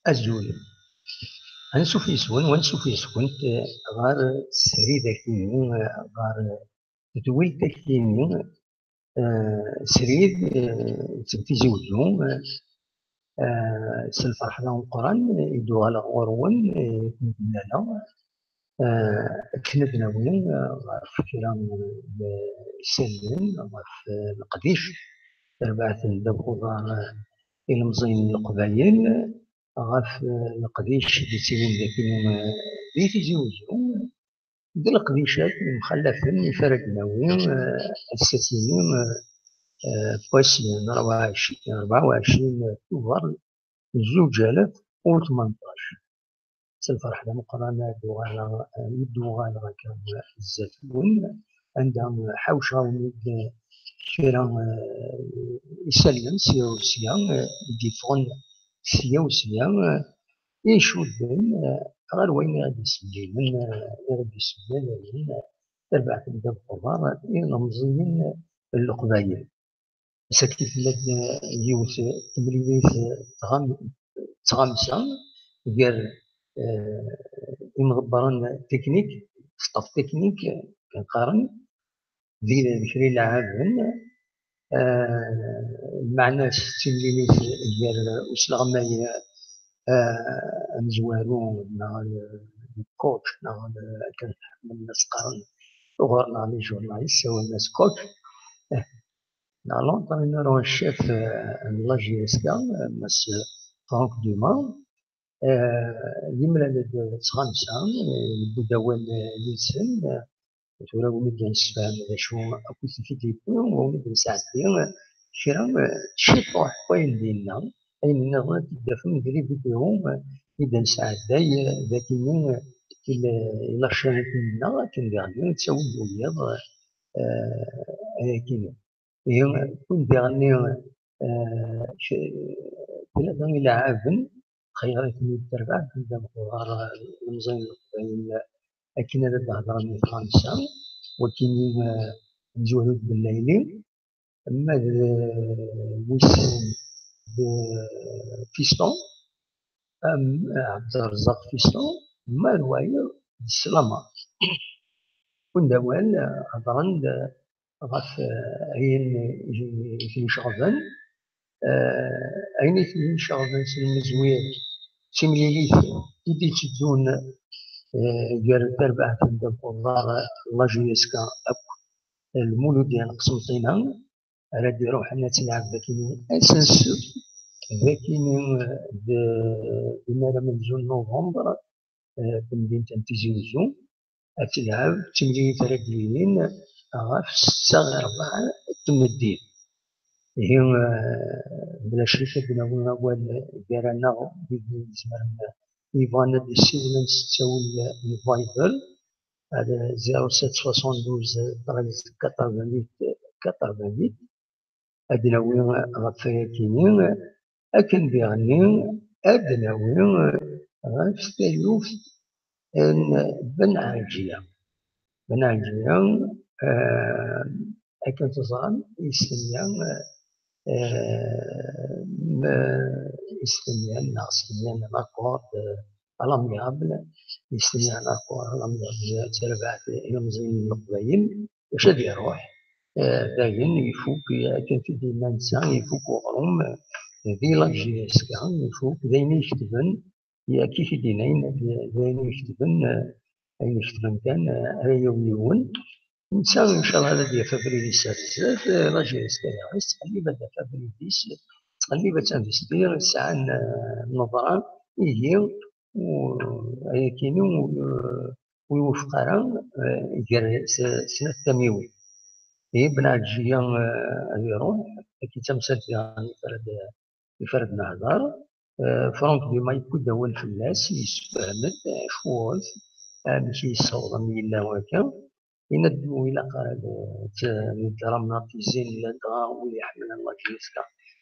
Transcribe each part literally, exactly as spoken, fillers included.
Azul. Ansuf yes-wen, wansuf yes-went, eh, ɣer srid akini, eh, ɣer tedwilt akini, eh, srid, eh, d Tizi Uzzu, eh, eh, s lferḥ d ameqqran, eh, i d-uɣaleɣ ɣur-wen, eh, i ken-id-mlaleɣ. Eh, akken ad nawi, eh, ɣef kra n, eh, isallen, ɣef, eh, leqdic, tarbaɛt n ddabex uḍar, eh, ilemẓiyen n Leqbayel, ɣef, eh, leqdic d-ittilin dagi, eh, di Tizi Uzzu, d leqdicat yemxallafen i ara d-nawi, eh, ass-akini, eh, eh, n wass n rebɛa u ɛecrin, rebɛa u ɛecrin Tubeṛ, zuǧ alaf u tmenṭac. S lferḥ d ameqqran ad d-uɣaleɣ, ad d-uɣaleɣ akka zdat-wen, anda ḥawceɣ-awen-id kra, eh, isallen sya u sya, eh, i d-yeffɣen sya u sya, eh, i icudden, eh, ɣer wayen i ɣ-d-yessemlalen, eh, i ɣ-d-yessemlalen, eh, tarbaɛt n ddabex uḍar, ilemẓiyen n Leqbayel. Ass-agi tella-d yiwet n temlilit d tɣam-, d tɣamsa gar, eh, imḍebbren teknik, staff teknik, kan qqaren, d, d kra ileɛɛaben, eh, lmeɛna-s d timlilit gar usleɣmay, eh, amezwaru neɣ l-, le coach neɣ l-, akken ḥemmlen ad s-qqaren uɣur-neɣ les journalistes, ssawalen-as coach. Eh, neɣ l'entraîneur en chef, eh, n la J S K, eh, Mass Franck Dumas, eh, yemlal-d s xamsa, eh, yewwi-d awal, eh, yid-sen, eh, tura win i d-nessefhem d acu akk i t-id-yewwi, win i d-nesɛeddi, eh, kra, eh, ciṭuḥ n wayen d-yenna, ayen nniḍen ad t-id-tafem di les vidéos, eh, i d-nesɛedday, eh, dagi, eh, i l-, i la chaîne-nneɣ, akken diɣen ad ttawin wiyaḍ, eh, ayagi. Ihi, win diɣen, eh, c-, tlata ileɛɛaben, xeyr-iten-id terbaɛt, anda meqqer lemẓiyen n Leqbayel akken ad d-hedren di Fransa, wakini, eh, Mezwaru d Bellayli, ma d, eh, wis sin d Fiston, am, eh, Ɛebderrezzaq Fiston, ma d wayeḍ d Slama. Win d awal, eh, hedren-d ɣef, eh, ayen i, i ten-iceɣben, eh, ayen i ten-iceɣben s lmezwir d timlilit i d-itteddun, eh, gar tarbaɛt n ddabex uḍar, la J S K akk Lmuludya n Qsenṭina, ara d-iruḥen ad tt-nɛed d akini ass n ssebt, d akini, eh, d, d imar amenzu n november, eh, temdint n Tizi Uzzu, ad telɛeb d timlilit ara d-yilin ɣef ssetta i rebɛa n tmeddit. Ihi, eh, bla ccek ad d-nawi awal gar-aneɣ, wid i izemren, yebɣan ad d-issiwlen s ttawil n Viber, ar zéro sept soixante-douze treize quatre-vingt-huit quatre-vingt-huit. Ad d-nawi ɣef wayakini, akken diɣenni ad d-nawi ɣef taluft n Ben Ɛelǧiya. Ben Ɛelǧiya, eh, akken teẓram, yestenyan, eh, m-, yestenyan neɣ stenyan l'accord, eh, à l'amiable, yestenyan l'accord à l'amiable, tarbaɛt ilemẓiyen n Leqbayel, bac ad iruḥ, eh, dayen ifuk, akken t-id-yenna netta, ifuk uɣrum, eh, di la J S K, ifuk d ayen i iketben, yak i t-id-yenna, d, d ayen i iketben, eh, ayen iketben kan, eh, ara yawi yiwen. Netta, ncallah, ad d-yaf abrid-is ar zdat, eh, la J S K yeɣs, tettqellib ad d-taf abrid-is, tettqellib ad tinvestir, sɛan, eh, nneḍra, ihi, u-, ayakini, u-, ur iwufeq ara, eh, gar s-, snat tamiwin. Ihi Ben Ɛelǧiya, eh, ad iruḥ, akken d tamsalt diɣen ifrad, ifrad nehder. Eh, Franck Dumas yewwi-d awal fell-as, yessefhem-d, eh, acu-t, amek i yessaweḍ am yella wakka. Yenna-d ilaq ad, eh, t-, nedder amnaṭ izin ladɣa wid iḥemmlen la J S K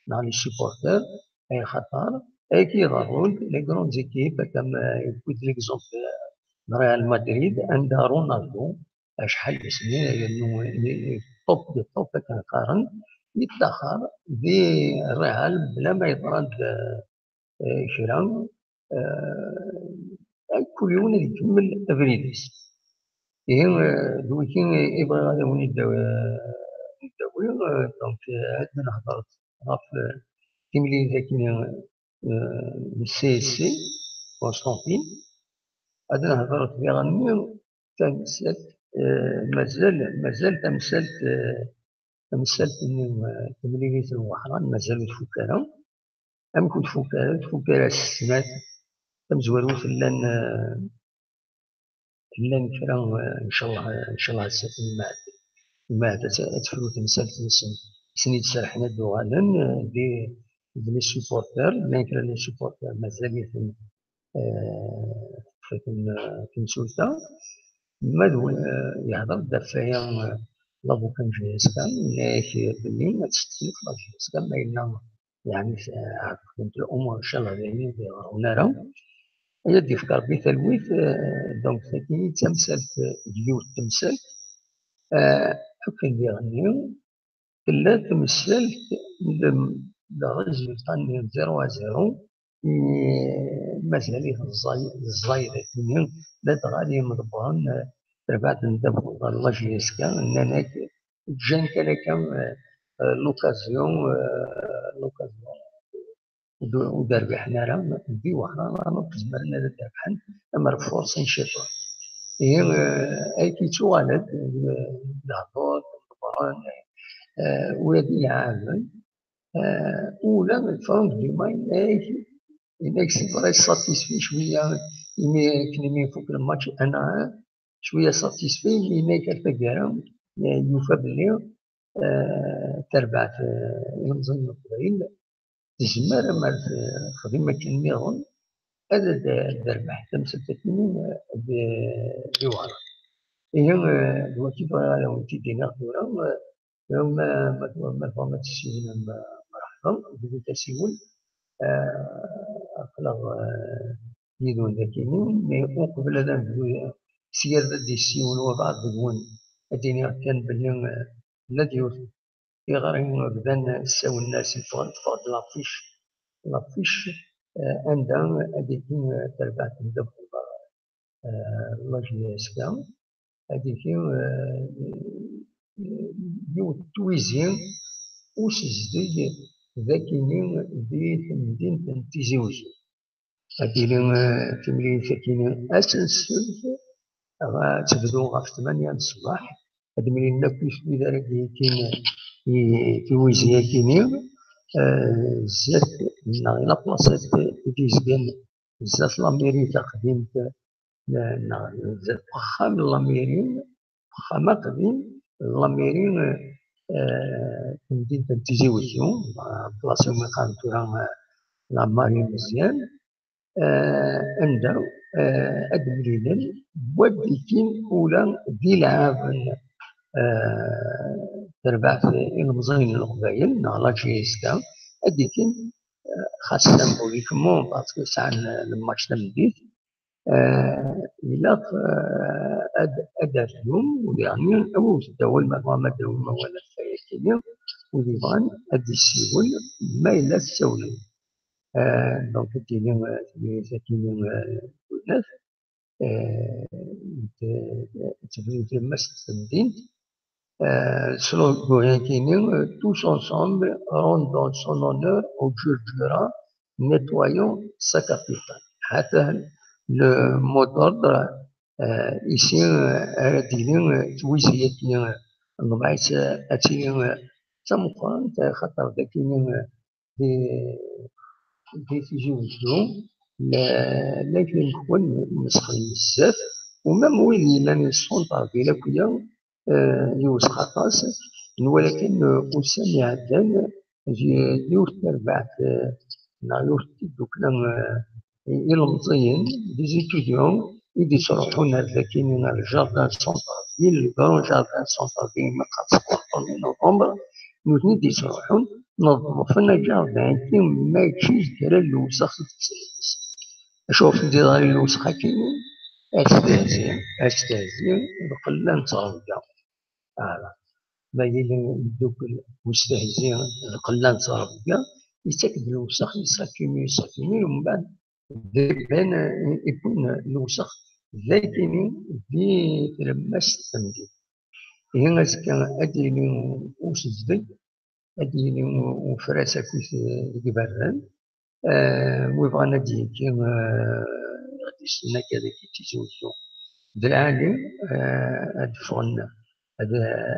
neɣ les supporters, axaṭer ayagi iḍerru-d les grandes équipes, akka ma yewwi-d l'exemple n Real Madrid, anda Ronaldo acḥal d asmi yernu top de top akken qqaren, yettaxer di Real bla ma yeḍra-d, eh, kra. eh, kul yiwen ad ikemmel abrid-is. Ihi, eh, d wiki i bɣiɣ ad awen-id-awiɣ, eh, donc, eh, ad nehder ɣef, eh, timlilit akkin, eh, n C S C, Constantine. Ad nehder diɣenni tamsalt, eh, mazal, mazal tamsalt, eh, tamsalt-nni, eh, timlilit n Weḥran, mazal ur tfuk ara. Amek ur tfuk ara? Ur tfuk ara s snat. Tamezwarut llan, eh, llan kra, eh, ncallah, eh, ncallah ass-a, ma, ma ad, ad tefru temsalt-nsen. Sen-id-serḥen ad d-uɣalen, eh, d, d les supporters, llan kra n les supporters mazal-iten, eh, ṭṭef-iten, eh, temsulta. Ma d win, eh, yehder-d ɣef waya, eh, l'avocat n J S K, yenna-yak belli ad testufa J S K, ma yella yeɛni, eh, ɛeṭṭfent lumuṛ, ncallah d ayen ur d-iɣerrun ara. Ad d-yefk Ṛebbi talwit, eh, donc, tagi d tamsalt, eh, d yiwet temsalt, eh, akken diɣenni, tella temsalt n le, le résultat-nni zéro à zéro, eh, mazal-it ẓẓay-, ẓẓay dagi-nni, ladɣa d yimḍebbren, eh, terbaɛt n ddabex ɣer la J S K, nnan-ak, ǧǧan kan akka, eh, eh, l'occasion, eh, l'occasion ur d-, ur d-rbiḥen ara, di Wehran, alors zemren ad d-rebḥen, am refurs n ciṭuḥ. Ihi, eh, ayk yettuɣal-d, eh, lehdur, ḍebren, eh, ula d iɛaben, eh, ula d Franck Dumail, ayk, yenna-k c'est vrai, satisfait cwiya, imi akken imi ifuk lmatch un à un, cwiya satisfait, yenna-k ar taggara, eh, yufa belli, eh, tarbaɛt, eh, ilemẓiyen n Leqbayel, tezmer amer texdem akken nniḍen, ad d-, ad d-terbeḥ tamsalt-agi, eh, d, d Iwar. Ihi, eh, d wagi bɣiɣ ad awen-t-id-iniɣ tura, eh, ma, ma, ma tebɣam ad tessiwlem, eh, merḥba, bdut asiwel, eh, aql-aɣ, eh, yid-wen dagi-nni, mais uqbel ad nebdu, eh, s yir ad d-yessiwel wabɛaḍ deg-wen, ad d-iniɣ kan belli, eh, tella-d yiwet tiɣri bdan ssawlen-as, teffeɣ-d l'affiche, l'affiche, eh, anda ad d-yekki, eh, terbaɛt n ddabex, eh, la J S K, ad d-yekki, eh, yiwet n twizi usezdeg dagi-nni di temdint n Tizi Uzzu. Ad d-tili, eh, timlilit-agi ass n ssebt, ad tebdu ɣef tmanya n ṣṣbeḥ. Ad d-mlilen akk wid ara d-yekkin i tiwizi-agi-nni, eh, zdat neɣ i la place i d-yezgan zdat lamiri taqdimt, eh, neɣ zdat uxxam n lamiri, uxxam aqdim n lamiri, eh, n temdint n Tizi Wezzu, eh, place umi qqaren tura, eh, la Marie Meziane, eh, anda, eh, ad d-mlilen wad d-yekkin ula d ilɛaben, eh, terbaɛt ilemẓiyen n Leqbayel neɣ la J S K, ad d-yekkin, eh, xas symboliquement, parce que sɛan lmatch tameddit, eh, ilaq, eh, ad, ad d-tawim, u diɣenni, awit-d awal, ma tebɣam ad d-tawim awal ɣef wayagi-nni, wid yebɣan ad d-yessiwel, ma yella tessawlem. Eh, donc, ad d-tili, eh, tili sakkin, eh, winnat, eh, t-, tebdu tlemmast n temdint, eh, slogan-agi-nni, eh, tous ensemble, rendons son honneur au Djurdjura, nettoyons sa capitale. Atan le mot d'ordre, eh, ici, eh, ara d-yili, eh, twizi-agi, eh, nḍbeɛ-itt, eh, ad tili, eh, d tameqqrant, eh, xaṭer dagi-nni, eh, di, di Tizi Wezzu, la, la kra n kwan nesxdem bezzaf, u même wid yellan yessunṭer di lakwiya, eh, yiwet xaṭas, nwala kan, eh, ussan iɛeddan, eh, yiwet terbaɛt, eh, neɣ yiwet tiddukla, eh, ilemẓiyen, des étudiants, i d-yettruḥun ar dagi, ar le jardin centre-ville, le grand jardin centre-ville, ma qqar sport premier novembre, nutni d-yettruḥun, neḍḍfen ajardin-agi, mačči d kra n lewsex i tettales. Acu ɣef n-, d-iḍer i lewsex-agi? Astehzi, astehzi, d qella n ttrebga. Ala. Ma yili yeddukel ustehzi d qella n ttrebga, yettak-d lewsex, yessakimi, yessakimi, umbeɛd d iban iwwin lewsex d aytini di tlemmast n temdint. Ihi azekka ad d-yili usezbel, ad d-yili ufras akkit deg iberdan. Eh, wi bɣan ad d-yekki, eh, ad d-issen akka deg Tizi Wezzu d lɛali, eh, ad ffɣen, ad,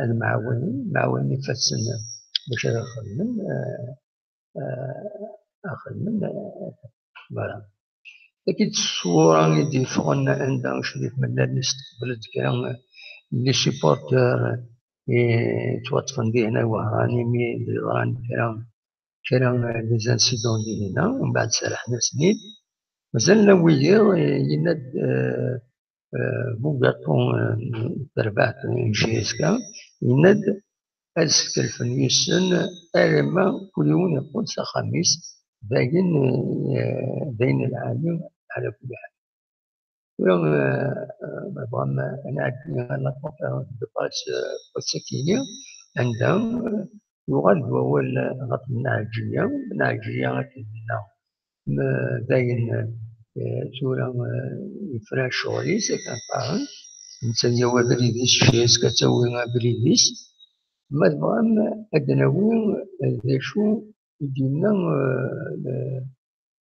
ad mɛawnen, mɛawnen ifassen bac ad xedmen, eh, eh, ad xedmen, eh, voilà. Akkit ṣṣura i d-yeffɣen anda Crif Mlal yesteqbel-d kra n les supporters i yettwaṭṭfen dihin, i wehran imi d-yeḍran kra, kra n les incidents dihin, mbeɛd serrḥen-asen-id. Mazal la wiyiḍ, eh, yenna-d, eh, eh, Bugaṭu, eh, n terbaɛt n J S K, yenna-d ad skelfen yes-sen alamma kul yiwen yeqqel s axxam-is, d ayen, eh, d ayen lɛali ɛla kulli ḥal. Tura, eh, eh, ma tebɣam ad nɛeddi ɣer la conférence de presse, eh, n wass-akini, anda, eh, yuɣal-d wawal ɣef Nna Ɛelǧiya. Nna Ɛelǧiya akken d-nenna, m-, dayen, eh, tura, eh, yefra ccɣel-is akken qqaren, netta yawi abrid-is, J S K ad tawi abrid-is. Ma tebɣam ad d-nawi, eh, d acu i d-yenna, eh,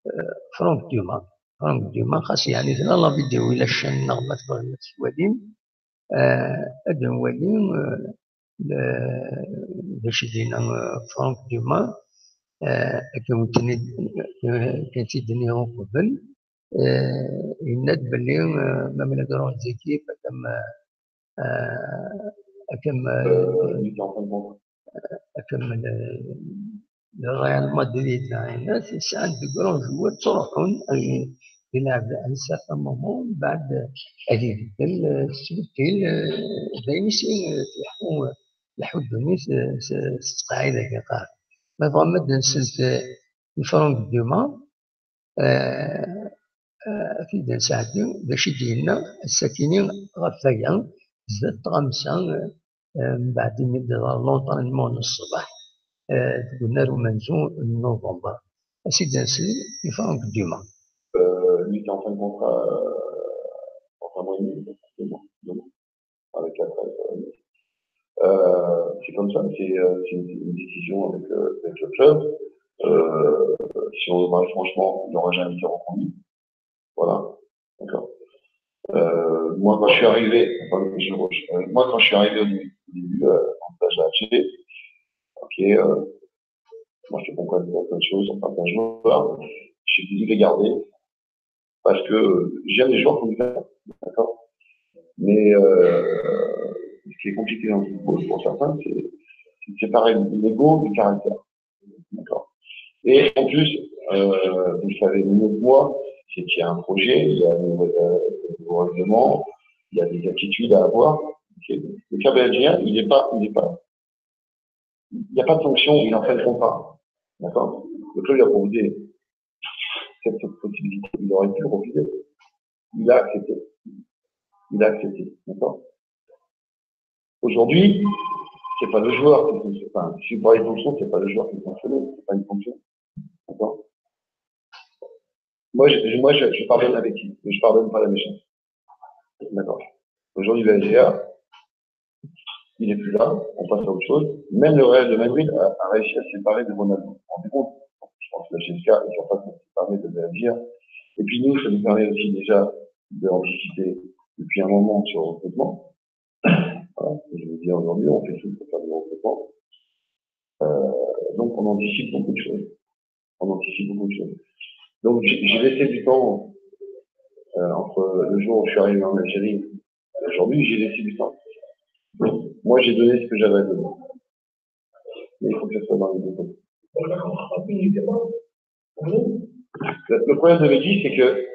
eh, Franck Dumas. Franck Dumas, xas yeɛni tella la vidéo ila ccan-nneɣ ma tebɣam ad t-twalim, eh, ad nwali, eh, le-, d acu i d-yenna, eh, Franck Dumas, eh, akken ken-id-, eh, akken tt-id-nniɣ uqbel, eh, yenna-d belli, eh, même les grandes équipes comme, eh, akken, eh, akken, eh, le Real Madrid, neɣ ayen-nni, sɛan de grands joueurs ttruḥun, eh, di lɛebd à un certain moment, mbeɛd ad ibeddel, eh, s tbeddil, eh, d ayen i s-, eh, tleḥḥu, tleḥḥu ddunit, eh, s, s ttqeɛɛid-agi qqar. Ma tebɣam ad d-nsel, eh, i Franck Dumas, eh, eh, ad t-id-nesɛeddi, d acu i d-yenna ass-akini ɣef waya, zdat tɣamsa, eh, eh, mbeɛd imi d-yeḍra l'entraînement n ṣṣbeḥ, eh, deg unnar umenzu n novembre. Ad s-id-nsel i Franck Dumas. Euh, lui, il est en fin de contrat, euh, dans un mois et demi, exactement, demain, avec la presse, euh, euh, c'est comme ça, c'est, euh, c'est une, une décision avec, euh, avec le club. Euh, si on veut parler franchement, il n'aura jamais été reconduit. Voilà. D'accord. Euh, moi, quand je suis arrivé, enfin, je, je, euh, moi, quand je suis arrivé au début, au début, euh, en stage à Alger, ok, euh, moi, je te comprends plein de choses, enfin, plein de joueurs. Je suis obligé de les garder parce que, euh, j'aime les joueurs qu'on gagne, d'accord ? Mais, euh, ce qui est compliqué dans le football, pour certains, c'est, c'est de séparer l'ego du caractère. D'accord. Et en plus, euh, vous le savez mieux que moi, c'est qu'il y a un projet, il y a un nouveau, euh, un nouveau règlement, il y a des attitudes à avoir. Ok ? Le club algérien, il n'est pas, il n'est pas, il n'y a pas de sanction, il est en fin de contrat. D'accord ? Le club lui a proposé cette possibilité, il aurait pu refuser. Il a accepté. Il a accepté. D'accord ? Aujourd'hui, c'est pas le joueur qui fonctionne. Enfin, si vous parlez de fonction, c'est pas le joueur qui fonctionne, c'est pas une fonction. D'accord ? Moi, je, moi, je, je pardonne avec qui ? Mais je pardonne pas la méchance. D'accord. Aujourd'hui, le L G A, il est plus là, on passe à autre chose. Même le Real de Madrid a, a réussi à se séparer de Ronaldo. Vous vous rendez compte ? Je pense que la G S K est capable de se séparer de l'Algérie. Et puis nous, ça nous permet aussi déjà d'anticiper depuis un moment sur le recrutement. Voilà, je veux dire, aujourd'hui, on fait tout pour faire du recrutement. Euh, donc, on anticipe beaucoup de choses. On anticipe beaucoup de choses. Donc, j'ai j'ai laissé du temps, euh, entre le jour où je suis arrivé en Algérie et aujourd'hui, j'ai laissé du temps. Moi, j'ai donné ce que j'avais à donner. Mais il faut que ça soit dans les deux côtés. Le, le problème de Mehdi, c'est que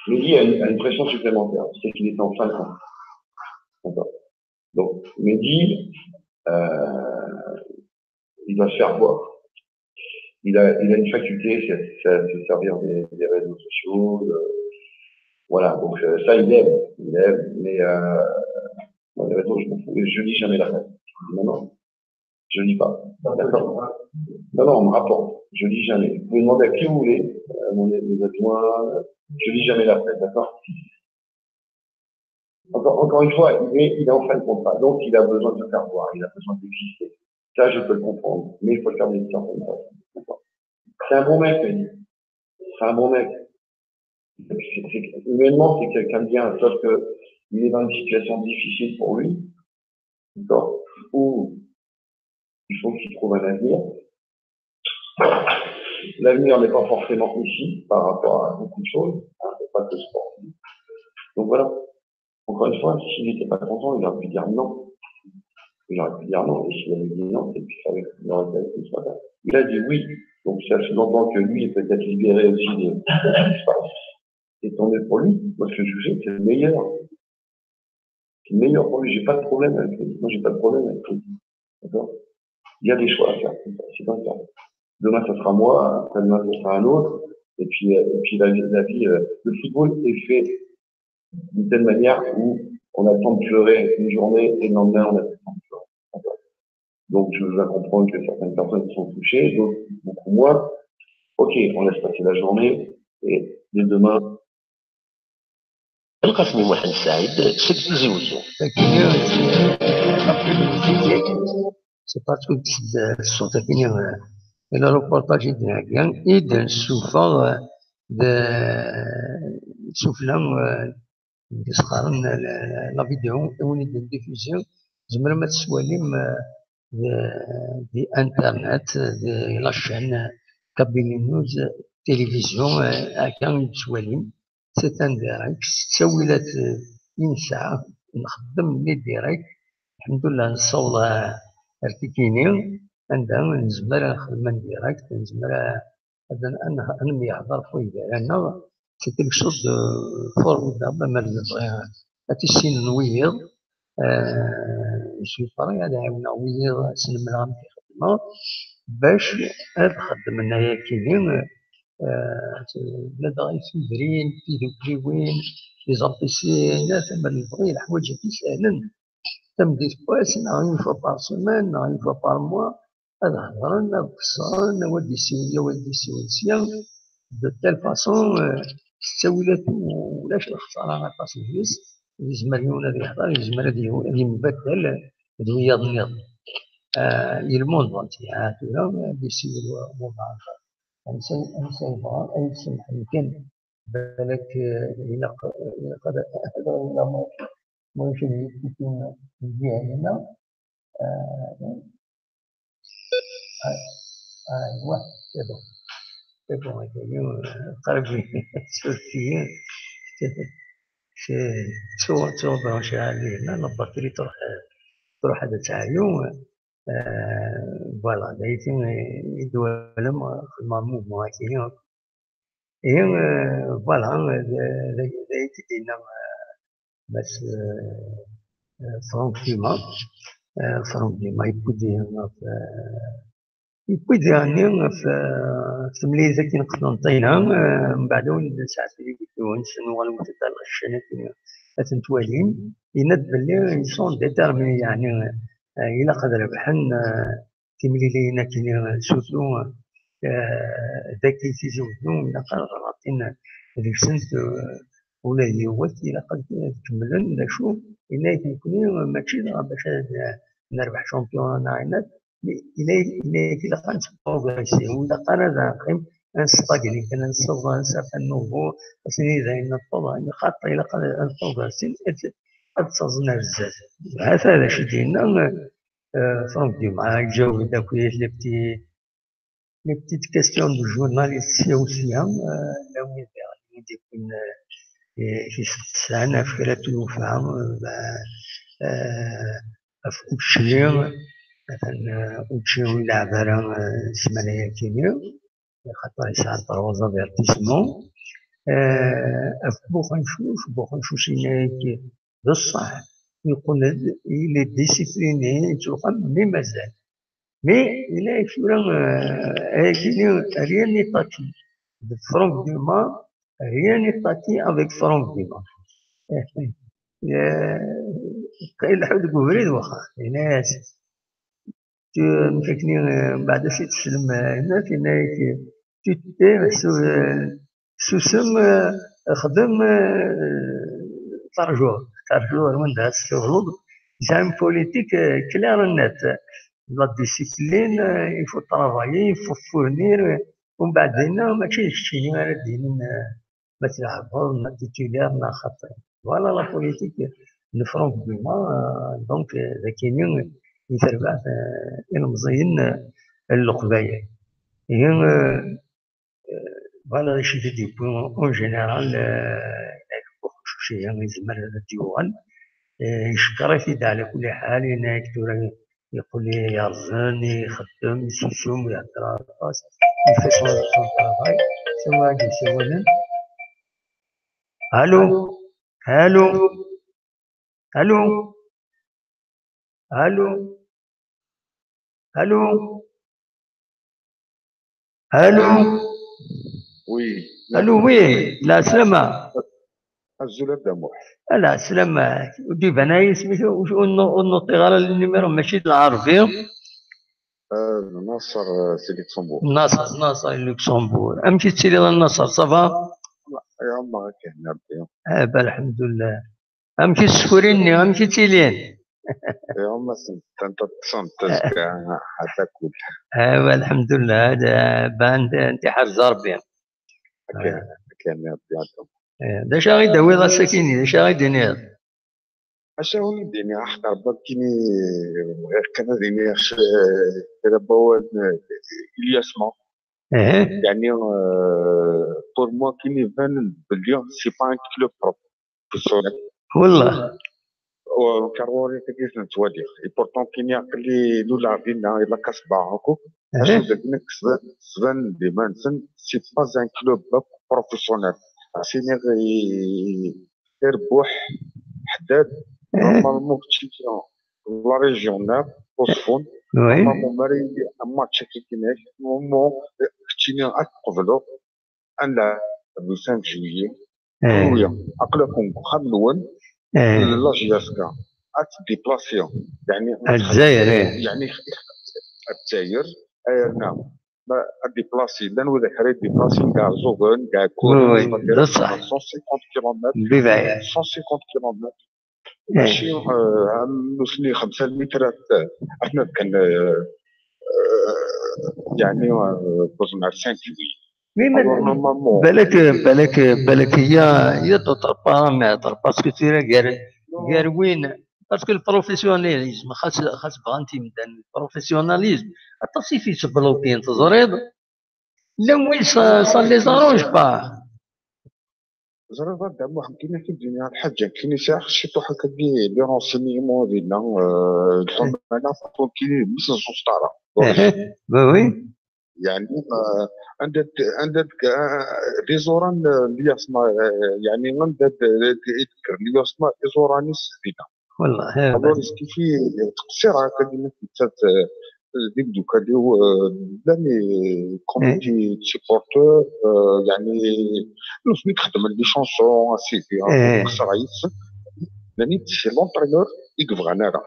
Mehdi a une, a une pression supplémentaire. C'est qu'il est en fin de contrat. D'accord. Donc, Mehdi, euh, il va se faire voir. Il a, il a une faculté, c'est c'est à se servir des, des réseaux sociaux. De, voilà, donc, euh, ça, il aime. Il aime, mais, euh, moi, les réseaux, je m'en fous. Je lis jamais la presse. Non, non, je lis pas. D'accord ? Non, non, on me rapporte. Je lis jamais. Vous pouvez demander à qui vous voulez, euh, mon, mes adjoints, euh, Je lis jamais la presse, d'accord ? Encore, encore une fois, il est, il est en fin de contrat, donc il a besoin de se faire voir, il a besoin d'exister. Ça, je peux le comprendre, mais il faut le faire d'une certaine façon. C'est un bon mec, Mehdi. C'est un bon mec. Humainement, c'est quelqu'un de bien, sauf que il est dans une situation difficile pour lui, d'accord, où il faut qu'il trouve un avenir. L'avenir n'est pas forcément ici par rapport à beaucoup de choses, hein, c'est pas que sportif. Donc voilà. Encore une fois, s'il n'était pas content, il aurait pu dire non. Il aurait pu dire non. Et s'il avait dit non, c'est qu'il savait qu'il aurait été avec lui ce matin. Il a dit oui. Donc ça sous-entend que lui est peut-être libéré aussi des... Et tant mieux pour lui. Moi, ce que je veux, c'est le meilleur. C'est le meilleur pour lui. J'ai pas de problème avec lui. Moi, j'ai pas de problème avec lui. D'accord ? Il y a des choix à faire. C'est comme ça. Demain, ça sera moi. Après-demain, ça sera un autre. Et puis, euh, et puis la vie, la vie, euh, le football est fait d'une telle manière où on a le temps de pleurer une journée et le lendemain, on a plus le temps de pleurer. Donc, je veux bien comprendre que certaines personnes sont touchées, d'autres beaucoup moins. Ok, on laisse passer la journée et dès demain. القاسمي محمد سعيد سد تيزي وزو. C'est pas tout de suite sur le... Et le reportage est bien. Et de souffrir de soufflant, la vidéo, et on est diffusion. Zemrem ad teswalim di internet, di la chaîne Kabylie News Télévision, akka i d-teswalim. C'est un direct, s ttawilat i nesɛa, nxeddem les directs, lḥemdullah nessaweḍ ar tikini, anda nezmer ad nexdem un direct, nezmer ad nemyeḥḍer ɣef waygar-nneɣ. C'est quelque chose de formidable, ma nebɣi ad tissinen wiyiḍ, je suis prêt ad ɛiwneɣ wiyiḍ ad slemdeɣ amek i xeddmeɣ bac ad xeddmen ayakini, ladɣa i tudrin, tidukliwin, les A P C, ayen ma nebɣi, leḥwayeǧ-agi sehlen. Tameddit n wass, neɣ une fois par semaine, neɣ une fois par mois, ad hedren, ad qeṣṣren, wa ad d-isiwel, wa ad d-isiwel sya, de telle façon, s ttawilat ulac lexsara aṭas deg-s, yezmer yiwen ad yehder, yezmer ad yembaddal d wiyaḍ nniḍen. Il monde entier, tura ad d-isiwel wabɛaḍ. Ansa yebɣa ad yessemḥen kan, balak ilaq ad hedren, ma ulac ad yekkitin lǧiha-nni. Aywa, c'est bon. C'est bon, c'est bon, qrib surti. Ttuɣ branchiɣ ali hna, la batterie truḥ, truḥ ad teɛyu. Voilà, d ayagi i d-twalam xedmeɣ mouvement-agi akk. Et voilà, d ayagi d-yenna Mass Franck Dumas. Franck Dumas yewwi-d ɣef, yewwi-d daɣen ɣef temlilit akken Qsenṭina, mbeɛd a wen-d-nesɛeddi les vidéos-nsen, uɣalem-d ar la chaîne akken ad ten-twalim. Yenna-d belli ils sont déterminés, yeɛni ilaq ad rebḥen timliliyin akkenni, surtout dagi Tizi Wezzu, ilaq ad ɣerratin deg-sent ula d yiwet, ilaq ad kemmlen d acu, yenna-yak nekkni mačči dɣa bac ad nerbeḥ championnat, yenna-yak ilaq ad nettprogrisi, ur ilaq ara ad neqqim ad nestagni kan, ad nessaweḍ à un certain niveau, asmi d ayen neṭṭeḍ, xaṭer ilaq ad nettprogrisi, ad ttaẓen ar zdat. Hata d acu i d-yenna Franck Dumas, iǧaweb-d akk les petits, les petites questions du journaliste sya u sya, llan wid i d-yewwin, i d-isteqsan ɣef kra n tlufa, ɣef učči, atan učči ur ileɛɛeb ara ssmana-yakini, xaṭer yesɛa trois avertissements. Ɣef Buxencuc, Buxencuc yenna-yak d ṣṣeḥ, yeqqel-d, il est discipliné, yettwaxxam, mais mazal. Mais yenna-yak tura, ayagi-nni, rien n'est acquis. D Franck Dumas, rien n'est acquis avec Franck Dumas. Ileḥḥu deg ubrid wexxam, yenna-yas, nekni, mbeɛd acu i teslem, yenna-t, yenna-yak, tu te tais, susem, Xdem, euh, terjuḍ, terjuḍ ar wanda ad tessiwḍeḍ. C'est une politique, euh, claire et nette. La discipline, euh, il faut travailler, il faut fournir, euh, umbeɛd dinna, mačči d keččini ara d-yinin, euh, ma tleɛbeḍ, ma titiliḍ, ma xaṭi. Voilà la politique n Franck Dumas, euh, donc, euh, d akini i terbeḥ, euh, ilemẓiyen, euh, n Leqbayel. Ihi, euh, euh, voilà acu i d-yewwi en général, euh, Buxucuc-ihi yezmer ad d-yuɣal. Eh, yeckeṛ-it-id ɛla kulli ḥal, yenna-yak tura yeqqel yerẓen, ixeddem, yessusum, yehder aṭas, il fait son, son travail. Tura ad d-yessawalen. Allô? Allô? Allô? Allô? Allô? Allô? Oui. Allô, oui, la salama. Azul a Dda Muḥ. Ala, salama. Ur d-iban ara yisem-ik, ur, ur, ur nuṭiɣ ara le numéro, mačči d lɛerbi. Euh, Nasser, euh, c'est Luxembourg. Nasser, Nasser, Luxembourg. Amek i tettiliḍ a Nasser, ça va? Ya, Allah, akken, Rabbi. Eh, ben, alhamdulillah. Amek i tseffurin-nni, amek i ttilin? Ya, ma sent-, tent-, tent-, tazga, ḥaca kul. Eh, ben, alhamdulillah, eh, ben, ntiḥerz Rabbi. Akken, akken, Rabbi yeɛṭi. Eh, d acu ara yi-d-tawiḍ ass-akini? D acu ara yi-d-tiniḍ? Acu ara yi-d-iniɣ, aḥeqq Rebbi akken i bɣiɣ kan ad iniɣ, eh, kra n wawal, eh, Ilyas Ma. Yeɛni, eh, pour moi, akken iban belli c'est pas un club professionnel. Wallah. Car ɣur-i tagi nettwali. Et pourtant, akken aql-i luleɣ dinna, ilaq ad sbeɣ akk. Acu d akken sban, sban-d iman-nsen, c'est pas un club professionnel. Asiniɣ i, i Rebbuḥ, Ḥdad, normalement, kečči la région-nneɣ, Usfun, normalement, mi ara yili un match akka inek, normalement, keččini ad tqebleḍ, ad nlɛeb le cinq juillet, oui, aql-aken deg uxxam-nwen, la J S K, ad tdéplaciḍ, yeɛni, Lezzayer, yeɛni, Lezzayer, yerna ma ad déplaciḍ, llan widak ara yedéplaciḍ, Iɛeẓẓugen, Iɛekkuren, cent cinquante kilomètres, cent cinquante kilomètres, mačči, euh, am nutni xemsa lmitrat, euh, akken, euh, euh, yeɛni, euh, wwḍen ar cinq juillet. Mais, mais, normalement, balak, balak, balak, il y a, il y a d'autres paramètres, parce que tura gar, gar win, parce que le professionnalisme, xas, xas bɣan-t imdanen, le professionnalisme, aṭas i t-yettblokin, teẓriḍ? Llan win ça, ça les arrange pas. Ẓriɣ a Dda Muḥ, nekkini ad k-d-iniɣ lḥaǧa, nekkini sɛiɣ ciṭuḥ akkagi des renseignements dinna, euh, lḥuman-a, nekkini d mmi-s n Susṭara. Bah oui. Yeɛni, euh, anda d-, anda d-, euh, d iẓuran, euh, n Ilyas Ma, euh, yeɛni anda d-, d-, d-, i d-kkren Ilyas Ma, iẓuran-is dinna. Wallah, eh, alors, est-ce que fi teqṣir akka, nettat, euh, d imeddukal-iw, euh, llan i comité de supporteurs, euh, yeɛni, nutni i ixeddmen les chansons, a sidi, nqeṣṣer yid-sen. Nnan-iyi-d c'est l'entraîneur i yebɣan ara.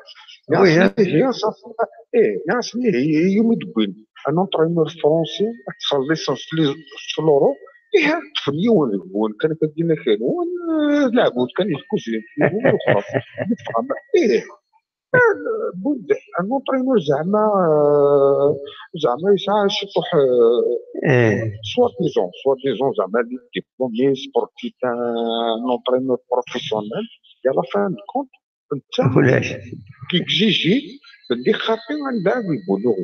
Nniɣ-asen, ihi, ṣafi, eh, nniɣ-asen, ihi, i yumi d-wwin un entraîneur français, ad tesɛeḍ licence s l'euro, ihi, ṭṭfen yiwen deg-wen kan akka, d akal-nwen, eh, d leɛbud kan i tkuzin, d win uxraf. Ih, eh, بود un entraîneur زعما, eh, زعما يسعى شطح, eh, soi-disant, soi-disant زعما les diplômés, sportif, un entraîneur professionnel, et à la fin de compte, انت كيكزيجي باللي خاطي عندها بالبلوغ.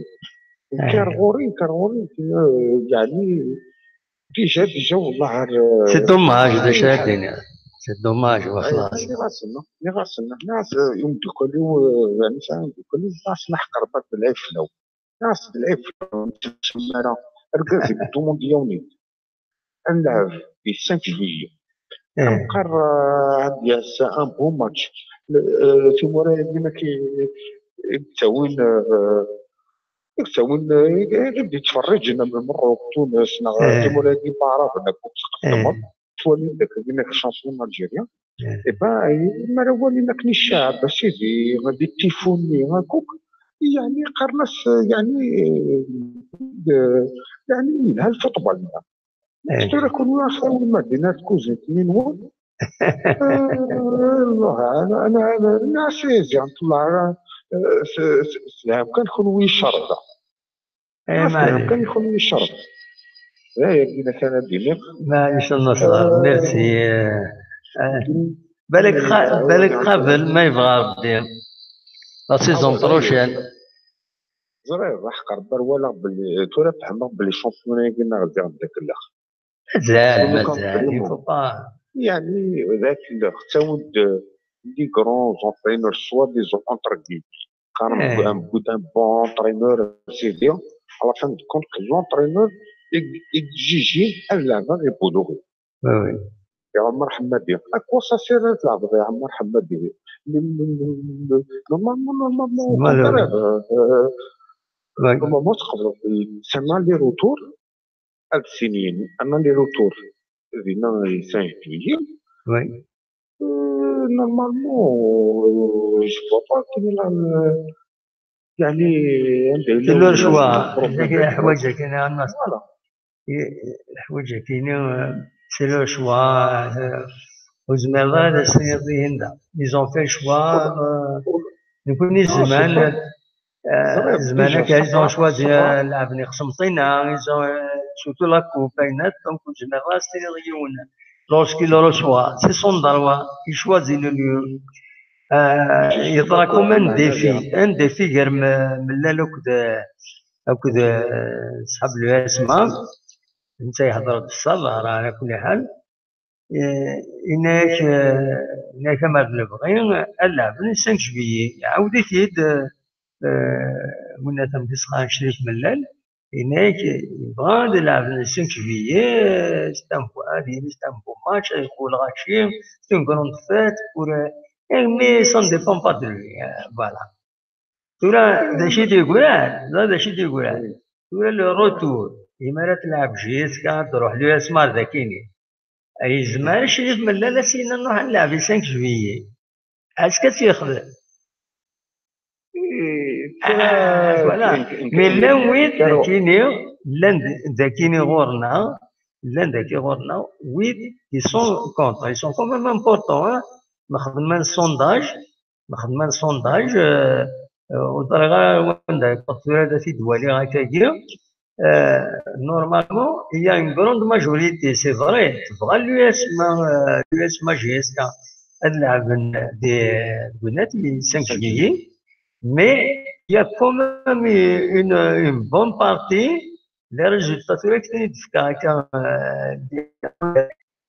كان غوري، كان غوري، آه، يعني، déjà، déjà، والله غير، c'est dommage، آه، déjà، الدنيا. C'est dommage، آه، وخلاص. اللي غاسلنا، اللي غاسلنا، الناس، آه، يوم دخلوا، آه، يعني، ساعة دخلوا، الناس نحقر بعض العيب في الأول. الناس العيب في الأول، تسمى راه، ركز، tout le monde يوني. نلعب le cinq juillet. نقرر، آه، عندي هسه un beau match. آه، في مورايا ديما كي يتساوين، آه، يتساوين، آه، يبدا يتفرج هنا من المروك، تونس، نا-، في مورايا ديما عرب، هنا كنت تقدم. توالي داك، ديما شانسون الجيريا. إيه بان، ما راه والي لك الشعب، سيدي، غادي تيفوني، هاكوك. يعني، قرنس، يعني، آه، يعني، لها الفوتبول. Tura kunwi axawi ma dina tkuzint-nni-nwen. Wallah, ana, ana, ana, ana, asi ziɣ nṭelleɛ ara, eh, s, s, s lɛam kan kunwi icerḍa. Eh, s lɛam kan kunwi icerḍa. D aya kan ad d-iniɣ. Maɛlic a Nasser, merci. Eh, eh, balak qa-, balak qabel ma yebɣa Rebbi. La saison prochaine. Ẓriɣ, ḥqer bar walaɣ belli, tura fehmeɣ belli championnat-agi neɣ ziɣ d akellex. Mazal, mazal, il faut pas. Yani, d akellex, ttawen-d des grands entraîneurs, soit des entre guillemets. Qqaren un bout d'un bon entraîneur, sidi, à la fin de compte, que l'entraîneur exige ad leɛbeɣ i Boulou. Oui, oui. Ya Ɛmer Ḥemmadi, à quoi ça sert ad tleɛbeḍ i Ɛmer Ḥemmadi? Normalement, normalement, au contraire, euh, normalement, tqebleḍ c'est un aller-retour, ad sinin, un aller-retour, dinna yesahin-iyi. Oui. Euh, normalement, euh, je vois pas quel est la, yani, anda yella le choix. Voilà. Leḥwayeǧ-agi, euh, c'est le choix, euh, ur zmireɣ ara ad as-tiniḍ ihi da. Ils ont fait le choix, euh, nekkni zemren, euh, zemren akka, ils ont choisi, euh, lɛebn ixsemṭina, ils ont, euh, surtout la coupe, ayna, donc ur zmireɣ ara ad as-tiniḍ yiwen. Lorsqu'il reçoit, c'est son droit, il choisit le lieu. Euh, yeḍra comme un défi, un défi gar m-, Mellal akked, akked, euh, ṣṣḥab n l'U S M A, netta ihder-d s aḍar, ala kulli ḥal. Eh, yenna-yak, eh, yenna-yak amer d lebɣi, ad leɛben le cinq juillet. Iɛawed-it-id, eh, eh, winna tamedyazt Crif Mellal, yenna-yak yebɣa ad leɛben le cinq juillet, eh, c'est un beau, ad yili c'est un beau match, ay xul ɣaci, c'est une grande fête, pour, eh, eh, mais ça ne dépend pas de lui, eh, voilà. Tura d acu i d-yeggran? Tura d acu i d-yeggran? Tura le retour, imi ara tleɛb J S K, ad d-ruḥ l'U S M A ar dakini. Yezmer Crif Mellal ad s-yini nruḥ ad nleɛb le cinq juillet. Est-ce que ad tt-yexdem? Ah, voilà. Mais llan wid dakini, llan d-, dakini ɣur-neɣ, llan daki ɣur-neɣ, wid ils sont contre, ils sont quand même importants, hein. Ma xedmen sondage, ma xedmen sondage, euh, euh, ur ẓriɣ ara wanda yeṭṭef tura ad t-id-waliɣ akkagi. Euh, normalement, il y a une grande majorité, c'est vrai, tebɣa l'U S M A, euh, l'U S M A J S K ad leɛben deg winna le cinq juillet, mais il y a quand même une, une bonne partie, les résultats tura i d-fkiɣ akka, euh,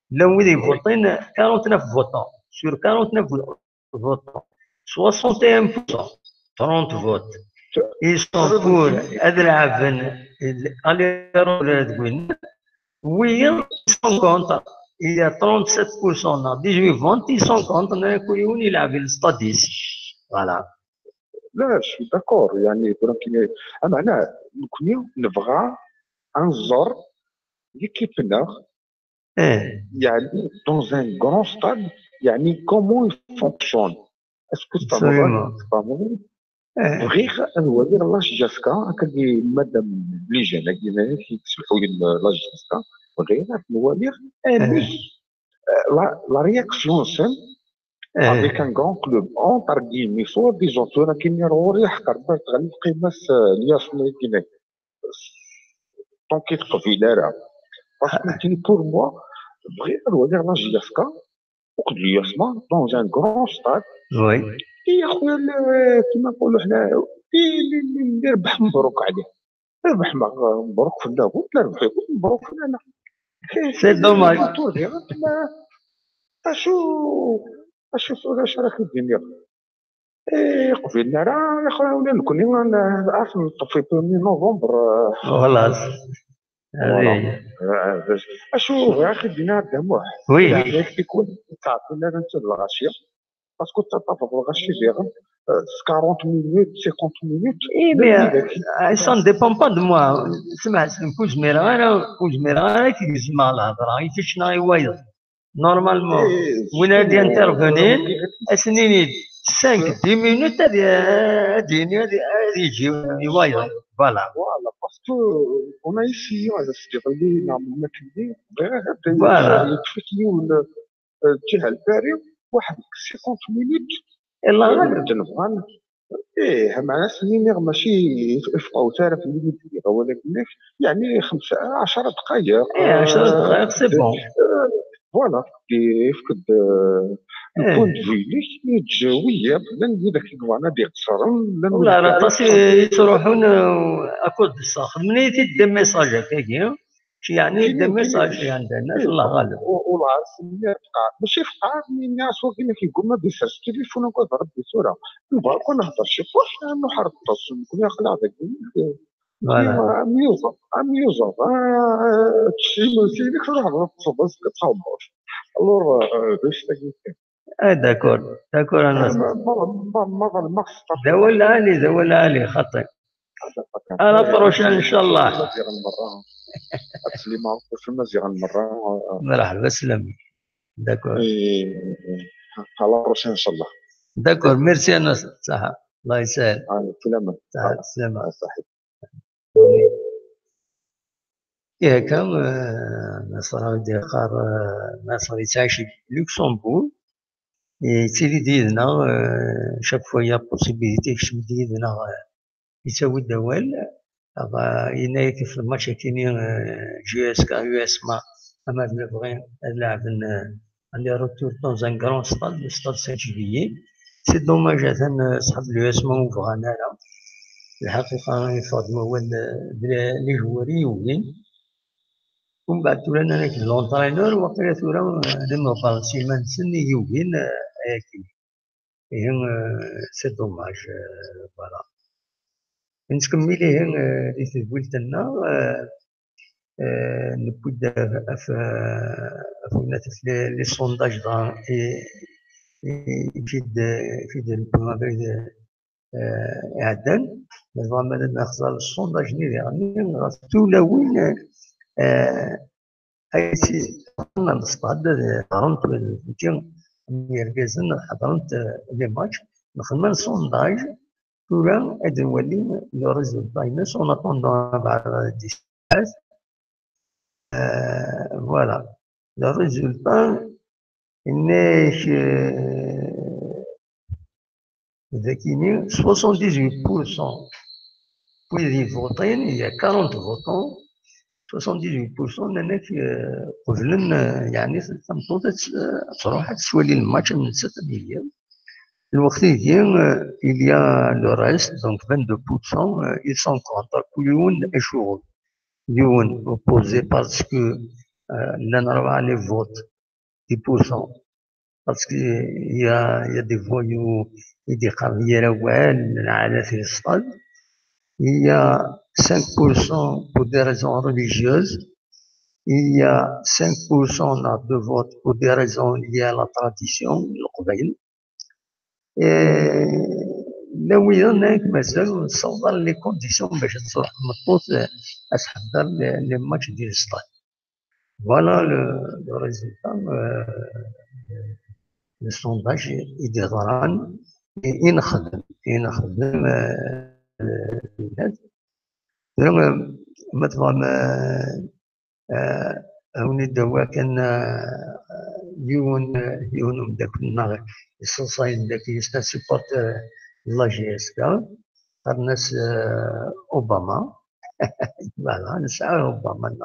llan wid yevvuṭin, quarante-neuf votants. Sur quarante-neuf votants, soixante et un pour cent, trente votes, ils sont pour ad leɛben aller-retour deg winna. Wiyaḍ sont contre. Il y a trente-sept pour cent neɣ dix-huit votes, ils sont contre. Nnan-ak ur yiwen yelɛeb le stade-is. Voilà. لا، je suis d'accord. يعني, tura nekkni, ameɛna, nekkni nebɣa ad nẓer l'équipe-nneɣ, يعني, dans un grand stade, يعني, comment il fonctionne. Est-ce que tfehmeḍ? Tfehmeḍ? Bɣiɣ ad waliɣ la J S K, akka di madame Lijana, i d-yettselḥuyen la J S K, bɣiɣ ad waliɣ amek, euh, la, la réaction-nsen, avec un grand club, entre guillemets, soi-disant, tura nekkini ɣur-i ḥqer bar tɣelli lqima-s, euh, Lyas Mlikina. Tant que teqbil ara. Parce que nekkini, pour moi, bɣiɣ ad waliɣ la J S K, akked l'U S M A, dans un grand stade. Oui. Et a خويا, كيما نقولوا حنا, اللي يربح مبروك عليه. ربح مبروك في اللاهوت، لا ربح يقول مبروك في الانا. C'est dommage. Acu, acu tura, acu ara k-id-iniɣ? Eh, qbilen ara, ya خويا, ولا نكوني عارف نطفي premier novembre. Voilà. Acu, يا أخي دينا دموع. Oui. تعطينا أنت الغاشية. Parce que تطفى الغاشية ديالهم, euh, quarante minutes, cinquante minutes. Eh, mais, euh, ça ne dépend pas de moi. سمع, سمع, كون زميرة أنا, كون زميرة أنا كي زعما الهضرة, كي شنا يوايض. Normalement, وين غادي intervenir, أسنيني cinq, dix minutes, هادي, هادي, هادي, هادي يجي يوايض. Voilà. Voilà, parce que on a essayé, هذا الصديق اللي نعمل ما كندي، بغينا هذا Voilà. يكفيك يول الجهه الباري واحد cinquante minutes. الله غالب. نبغى ايه، معناتها نينيغ ماشي يفقعوا تعرف اللي يدير، ولكن يعني خمسة عشر دقائق. ايه، عشر دقائق c'est bon. Voilà, يفقد ايه. البوان دو فيو ليك يتجاوي بلان هذاك الكوانا دي قصرن لان والله راه طاسي يتروحون اكود الصاخ مني تي دي ميساج هكاكي، يعني دي ميساج عندنا الله غالب. والله سمية فقع ماشي فقع، من الناس وكاين كيقول ما بيسرش تليفون نقول غير بصوره نبغى نكون نهضر شي بوش لانه حرب التصل نكون يقلع داك Voilà. اميوزر اميوزر تشي لو سيدك تروح تهضر تصبص تصبص. الور باش تجي اه، d'accord، d'accord، انا ما ما ما ما ما خصك ذا ولا علي، ذا ولا علي خطي. À la prochaine ان شاء الله. مزيغ المره. هادشي اللي ما عرفتش مزيغ المره. مرحبا، سلام. D'accord. اي، اي. على la prochaine ان شاء الله. D'accord، merci انا صح. الله يسهل. آه، سلامه. صح، سلامة. آه، صحيح. إيه، هكا، آه، ناصر عاود يقار، آه، ناصر يتعايش في لوكسمبورغ. يتيلي ديدنا، آه، chaque fois il y a possibilité يكتب ديدنا، آه، يساوي الدوال. هذا ينايك في الماتش كيني، آه، جي اس كا يو اس ما، اما نبغي نلعب ن-، aller retour dans un grand stade، le stade Saint-Jubilé. C'est dommage، atan صحاب اليو اس ما بغانا لا. الحقيقة يفضل هو ال-، les joueurs يوين. ومن بعد تولى انا كي l'entraîneur، وقيلا تولى لما بارسي ما نسني يوين، آه، اياكي. ايه، آه، c'est dommage، آه، voilà. نتكمل ايه، آه، دي تدويلتنا، آه، آه، نبدا في، في، في les sondages دغا، إيه، إيه، في د-، في د-، آه، إعدان. زعما مالا نخزر السونداج ني يعني غا تولوين، آه، هاي سي، نستعد، آه، حضرت، آه، كي يركزن حضرت، آه، les matchs، نخدم sondage، تولى اد نولي لو ريزولتا ينس، اون اتوندون بعد دي ساعات. آه، voilà. لو ريزولتا انك، آه، ذاكيني soixante-dix-huit pour cent ويدي فوطين، il y a quarante votants، soixante-dix-huit pour cent انك، آه، قبلن، آه، يعني تمطوط، آه، تروح تسوالي الماتش من ست مليون. الوقت يجي، آه، il y a le reste، donc vingt-deux pour cent، آه، ils sont contre. كل يوم شغل. يون اوبوزي باسكو، آه، لان ربعة لي فوت دي بورسون. باسكو يا، يا دي فويو يدي قضية روال من عادات الصفد. Il y a cinq pour cent pour des raisons religieuses. Il y a cinq pour cent de votes pour des raisons liées à la tradition, القبايل. إيه، لا ويضا ناك مازال نصور les conditions باش تروح تمطوط، آه، أسحضر les matchs ديال الصفد. Voilà le, le résultat، آه، le sondage يدي ضران، إي نخدم، إي نخدم، آه، الناس. ما تبغى ما، آه، هوني دوا كان، آه، يون، يون من داك النهار يصوصاين داك يستا سيبورتر لا جي اس كا، قرناس، آه، اوباما. Voilà، نسعى اوباما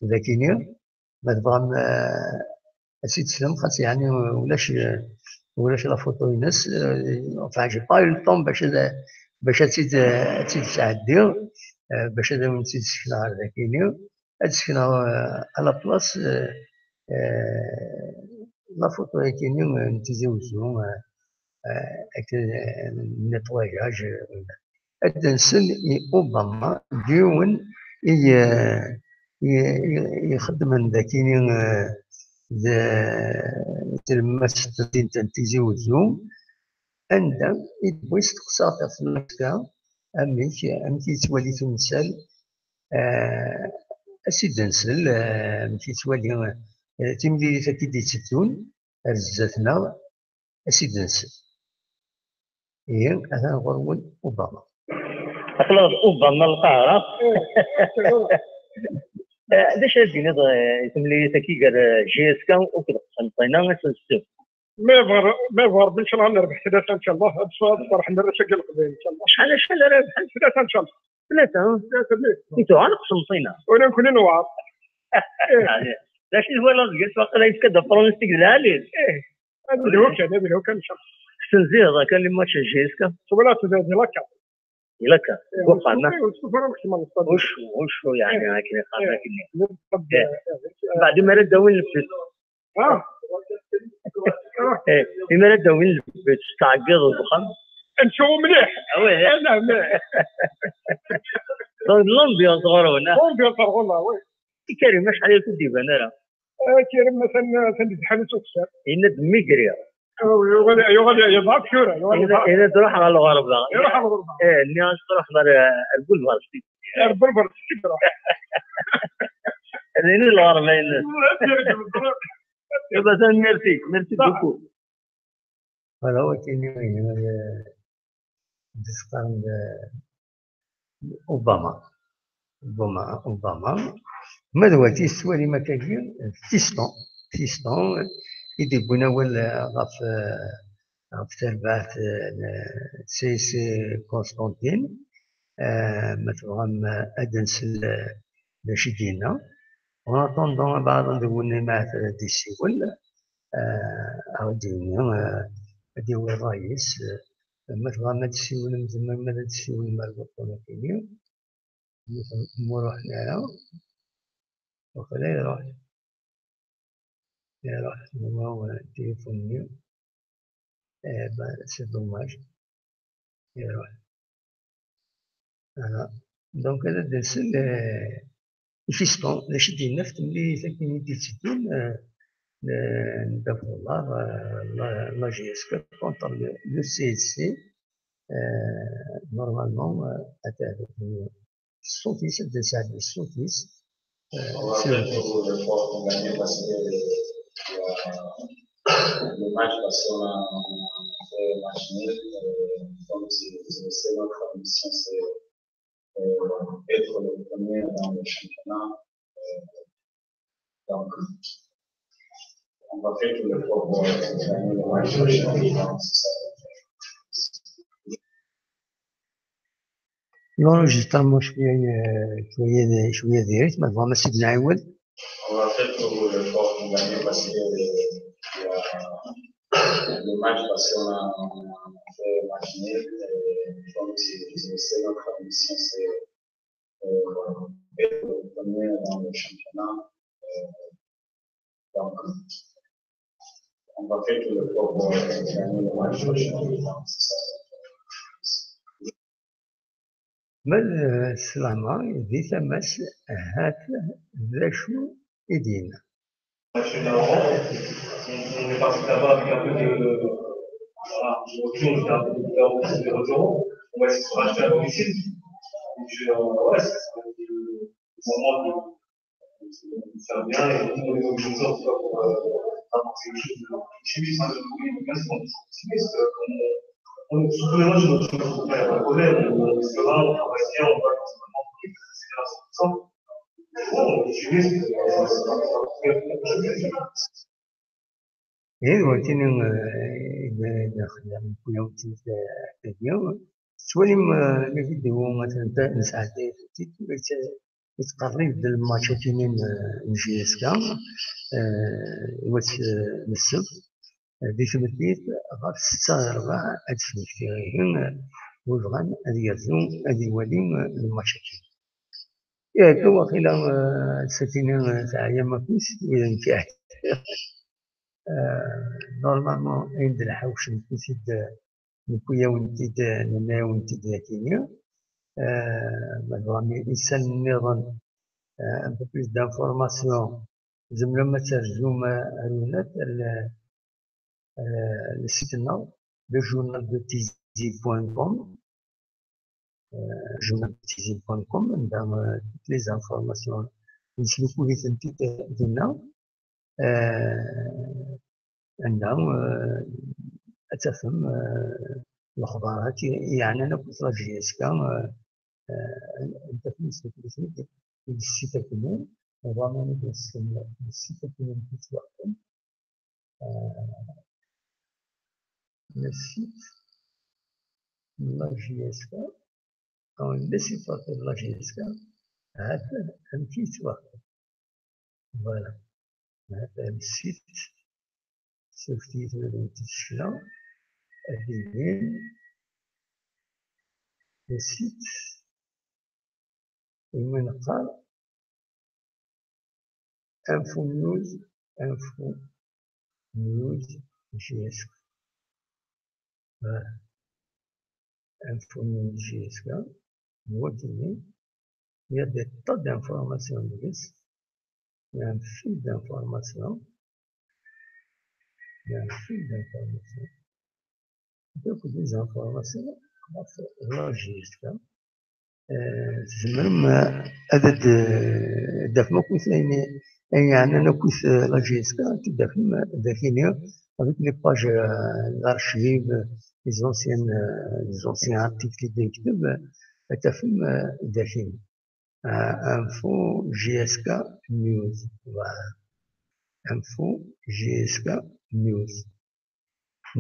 ذاكيني. ما تبغى ما، اسيد سلم خاص يعني ولاش، ولاش لا فوتو ينس، آه، enfin j'ai pas eu le temps باش، باش تسيد، تسيد سعدي، آه، باش هذا من تسيد سكنا ذاكيني. هاد السكنة، آه، على بلاص، آه، آه، لا فوتو هي كاينين، آه، تيزي وزو، آه، آه، هاك، آه، النيتواياج، آه، هاد نسل إي أوباما ديون إي، آه، إي، إي، يخدم عند كاينين، آه، ذا تلمس تنتين تيزي وزو. عندها يدوي يستقصى في المسكة، أمك، أمك يتوالي تمثال، آه، أسيد نسل، آه، أمك يتوالي، آه، تمليلي تاكي دي تدون، أرزاتنا، أسيد نسل. إيه، أنا غرون أوباما. Aql-aɣ d Obama n Lqahra. Eh, d acu ara d-tiniḍ, eh, i temlilit-agi gar, eh, J S K akked Qsenṭina ass n ssebt? Ma yebɣa, ma yebɣa Rebbi, ncallah ad nerbeḥ tlata, ncallah. Ad ferḥen arrac-agi n Leqbayel, ncallah. Acḥal, acḥal ara rebḥen? Tlata, ncallah. Tlata, hm? Tlata, tlata. I tuɣal Qsenṭina? Ula nekkni newɛer. Eh. Yeɛni, d acu i twalaḍ deg-s? Waqila yefka-d pronostic d lɛali. Eh. Ad yelhu kan, ad yelhu kan, ncallah. Testenziḍ kan les matchs n J S K? Twalaḍ di, di la carte. Di la carte. Eh, waqila. Ur tessufur ara kecc ma lestadi. Ucu, ucu, yeɛni, eh, akken iqam, eh, akken. Eh. Beɛd mi ara d-awin lbut. Ah. Eh, imi ara d-awin lbut, tettɛeggiḍ deg uxxam. Nsew mliḥ. Ah, oui. Eh, naam. Donc, l'ambiance ɣur-wen, ah. L'ambiance ɣur-wen, oui. I Karim, acḥal ur d-iban ara? Ah, Karim, atan, atan di tḥanut ukessar. Yenna-d mi griɣ. Yuɣal, yuɣal yeḍɛef tura, yuɣal yeḍɛef. Yenna-d ruḥ ɣer lɣerba. Iruḥ ɣer lɣerba. Eh, nniɣ-as ruḥ ɣer, eh, ar Boulevard Sidi. Ar Boulevard Sidi ruḥ. Din i lɣerba-ines. Iba, tanemmirt-ik, merci beaucoup. Voilà, wakken i d-qqaren, eh, Obama. Obama, Obama. Ma d wati tettwalim akkagi, Fiston, Fiston, i d-iwwin awal, eh, ɣef, eh, ɣef terbaɛt, eh, n C C Constantine, eh, ma tebɣam, eh, ad d-nsel, eh, d acu i d-yenna. En attendant, abeɛḍen deg-wen ma ad d-isiwel, eh, ad d-yini, eh, ad d-yawi ṛṛay-is, eh, ma tebɣam ad d-tessiwlem, tzemrem ad d-tessiwlem ar lbuṭun-agi-nni. Ma ruḥen ara, waqila iruḥ. Iruḥ, numéro, euh, téléphone-nni. Eh ben, c'est dommage. Iruḥ. Voilà. Donc, ad d-nsel, euh, i Fiston, d acu i d-yenna ɣef temlilit akken i d-itteddun, euh, n, n Dda Fellar, euh, la, la J S K contre le, le C S C. Euh, normalement, euh, ad t-, ṣṣut-is, ad d-nesɛeddi ṣṣut-is. Euh, c'est le match parce qu'on a, on a fait match nul. Euh, donc, c'est, c'est, c'est notre mission, c'est, euh, être le premier dans le championnat. Euh, donc, on va faire tout l'effort pour gagner le match. C'est ça. L'enregistrement شوية، شوية، شوية ديريكت، ما تبغى ما سيدنا عوض. On va faire tout l'effort pour gagner parce que, euh, il y a le match parce qu'on a, on a fait match nul, euh, donc c'est, c'est, c'est notre mission, c'est, euh, être le premier dans le championnat. Euh, donc, on va faire tout l'effort pour gagner le match. C'est ça. Ma d, eh, s leɛmer, di tama-s, ahat d acu i d-yenna. On est parti là-bas avec un peu de, voilà, de retour, on a un peu de retour. On va essayer de se racheter un peu ici. Donc, euh, ouais, c'est, c'est vraiment de, ça vient et nous, on est mobilisés, en tout cas, pour, euh, apporter quelque chose de optimiste, hein, de, oui, mais on est optimiste, euh, comme on, on est sur tous les matchs, on est sur le terrain, on est serein, on travaille bien, on va dans un moment, et cetera, et cetera. Bon, optimiste, euh, c'est, c'est, c'est, c'est, Ihi d wakken, eh, i d, d axeddam n tiyawt, eh, tagi. Tettwalim, eh, la vidéo, atan ta-, nesɛedday-tent-id, yettqerrib-d lmatch akinin, eh, n J S K, eh, i wass, eh, n ssebt. Eh, di tmeddit, ɣef ssetta d rrbeɛ, ad d-smektiɣ ihi, eh, wi bɣan ad yerzu, ad iwali, eh, lmatch-agi. Yak, waqila, eh, ass-agi, eh, teɛyam akk s wid n tiɛet. Eh, normalement, ayen d lḥewc, newwi-t-id, newwi-yawen-t-id, nenna-yawen-t-id akini. Eh, ma tebɣam isallen nniḍen, eh, un peu plus d'information, tzemrem ad terzum, eh, ar unat, ar, eh, le site-nneɣ, le journal de tizi point com. Euh, journal de tizi point com, anda, euh, toutes les informations, nesluku-tent-id dinna. Euh, anda, euh, ad tafem, euh, lexbarat i, yeɛnan akk la J S K, euh, anda-ten yisefkisen-agi, d ssit aknin, vraiment d ssit aknin i yettwaxdem. Le site n la J S K, le site de la J S K, هذا أمشي سوا. Voilà. هذا السيت سوفتي ثلاثة وتسعين أديين. السيت وين قال انفو نيوز، انفو نيوز جي اس. انفو نيوز جي اس كا، هو كيني. Il y a des tas d'informations de risque. Il y a un fil d'information. Il y a un fil d'information. Donc, des informations, la J S K. Tzemrem ad d-tafem akk ayen yeɛnan akk la J S K, ad t-id-tafem dagi, avec les pages, l'archive, les anciennes, les anciens articles i d-yekteb, ad t-tafem dagi. Info J S K News, voilà. Info J S K News.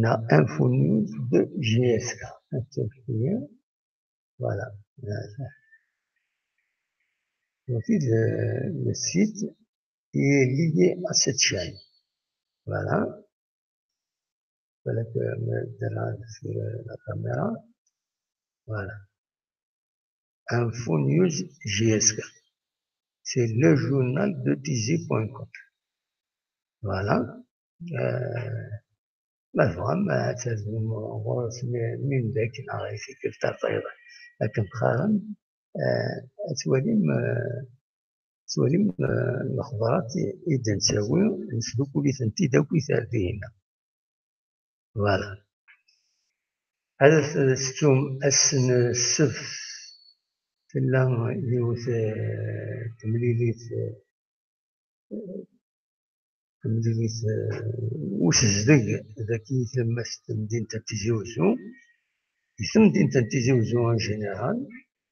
Neɣ Info News de J S K. Voilà. Donc, le, le site est lié à cette chaîne. Voilà. Voilà que me dira sur la caméra. Voilà. Info News J S K. C'est le journal de tizi point com. Voilà. Euh, ma tebɣam ad taznem ɣur-s mi d akken ara ifiker tartayeḍ akken qqaren, ad twalim, ad twalim lexbarat i d-nettawi, nesdukul-itent-id akk i terdiyin-a. Voilà. Ad tettum ass n ssebt, tella yiwet temlilit, temlilit usezdeg dagi i tlemmast n temdint n Tizi Uzzu. Di temdint n Tizi Uzzu en général,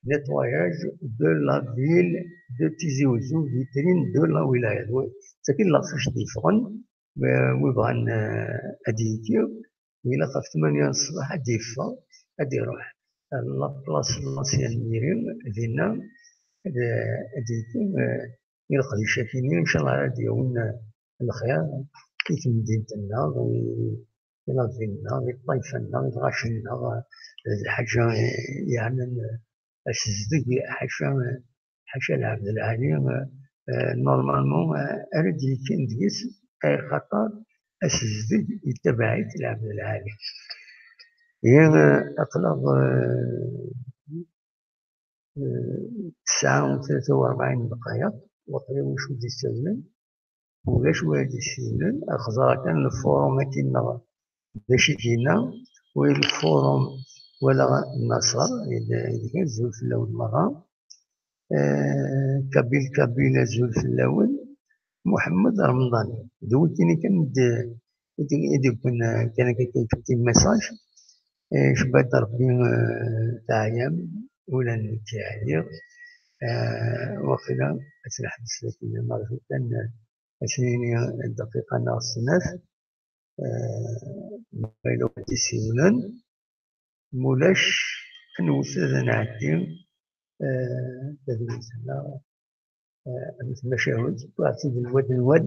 nettoyage de la ville de Tizi Uzzu, vitrine de la wilaya. D tagi n leɣfic d-yeffɣen, wi bɣan ad d-yekki, ilaq ɣef tmanya n ṣṣbeḥ ad d-yeffeɣ, ad d-iruḥ la place n l'ancien mairie, dinna ad d-yekki i leqdic-agi-nni, ncallah ara d-yawin lxir i temdint-nneɣ, i la ville-nneɣ, i ṭṭaifa-nneɣ, i lɣaci-nneɣ. D lḥaǧa yeɛnan asezdeg, ḥaca, ḥaca Lɛebd Lɛali, normalement, ara d-yekkin deg-s, axaṭer asezdeg yettabaɛ-it Lɛebd Lɛali. Ihi, aql-aɣ tesɛa u tlata u rebɛin dqayeq, waqila wacu d-isawlen, ulac win d-isawlen, ad xẓer kan lfurum-agi-nneɣ d acu i d-yenna, wi lfurum walaɣ Naṣer, azul fell-awen merra, Kabil Kabil azul fell-awen, Muḥemmed Remḍani, d wikini kan i d-, i d-, i d-yewwin kan akka quelques petits messages. Icebba-d Rebbi, teɛyam, ula d nekk ɛyiɣ. Waqila ad tt-neḥbes dagi, ma kan ad s-nini dqiqa neɣ snat, ma yella win d-isiwlen, mulac ad newwet ad nɛeddi tadwilt-nneɣ. Am tmacahut, wwiɣ-tt-id n wad n wad.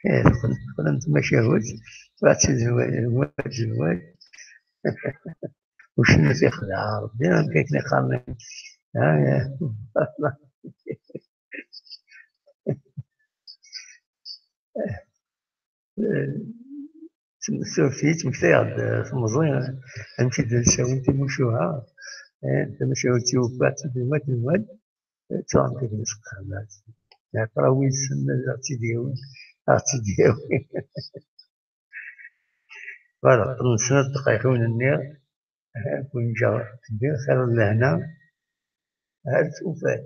Teqqel am tmacahut, wwiɣ-tt-id n wad n wad. Ucennef ixdeɛ Rebbi, amek akken i qqaren. Tmessawt-iyi ttmektayeɣ-d temẓi amek i d-nsawin timucuha, tamacahut-iw wwiɣ-tt-id n wad n wad. Ttɣamt akken isqeḥmat. Yeɛṭer-awi ssem ad aɣ-tt-id-yawi, ad aɣ-tt-id-yawi. Voilà, qqlen snat dqayeq i wen-nniɣ, ad ken-ǧǧeɣ di lxir d lehna, ar tufat.